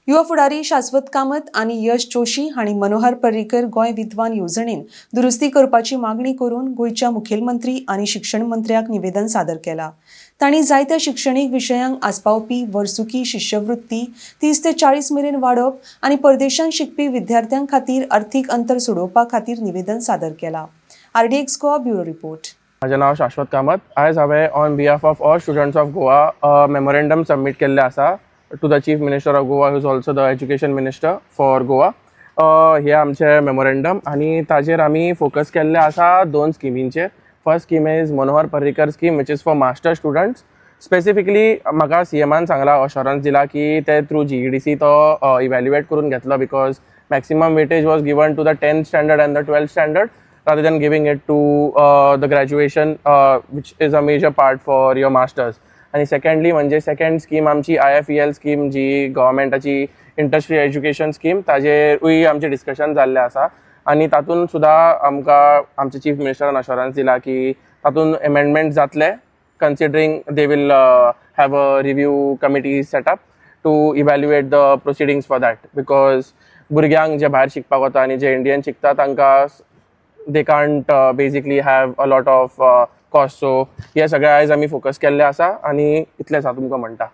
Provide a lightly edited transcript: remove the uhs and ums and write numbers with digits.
युवा फुडारी शाश्वत कामत आनी यश जोशी हांणी मनोहर पर्रीकर गोंय विद्वान येवजणेन दुरुस्ती करपाची मागणी करून गोंयच्या मुखेलमंत्री आनी शिक्षण मंत्र्याक निवेदन सादर केला. तांणी जायत्या शिक्षणीक विशयांक आस्पावपी वर्सुकी शिश्यवृत्ती 30 ते 40 मेरेन वाडोवप आनी परदेशांत शिकपी विद्यार्थ्यां खातीर अर्थीक अंतर सोडोवपा खातीर निवेदन सादर केला. RDX Goa, bureau report. म्हजें नांव शाश्वत कामत. आयज हांवें on behalf of all students of Goa memorandum submit केल्लें आसा to the Chief Minister of Goa, is also the Education Minister for Goa. हे आमचें मेमोरेंडम आनी ताजेर आमी फोकस केल्लें आसा दोन स्किमींचेर. First scheme is Manohar Parrikar scheme, which is for master students specifically. म्हाका सीएमान सांगलां, अशोरन्स दिला की ते थ्रू जीईडीसी तो इव्हॅल्युएट करून घेतलो, because maximum weightage was given to the 10th standard and the 12th standard rather than giving it to the graduation, which is a major part for your masters. आणि secondly म्हणजे second scheme आमची आयएफईएल scheme, जी गव्हर्मेंटाची industry education scheme, ताजेरूय आमचें discussion जाल्लें आसा आनी तातूंत सुद्दां आमकां आमच्या चीफ मिनिस्टरान अशोरन्स दिला की तातूंत एमेंडमेंट जातले, considering they will have a review committee set up to evaluate the proceedings for that, because भुरग्यांक जे भायर शिकपाक वता आनी जे इंडियन शिकता तांकां they can't basically have a lot of cost. So हे सगळे आयज आमी फोकस केल्ले आसा आनी इतलेंच हांव तुमकां म्हणटा.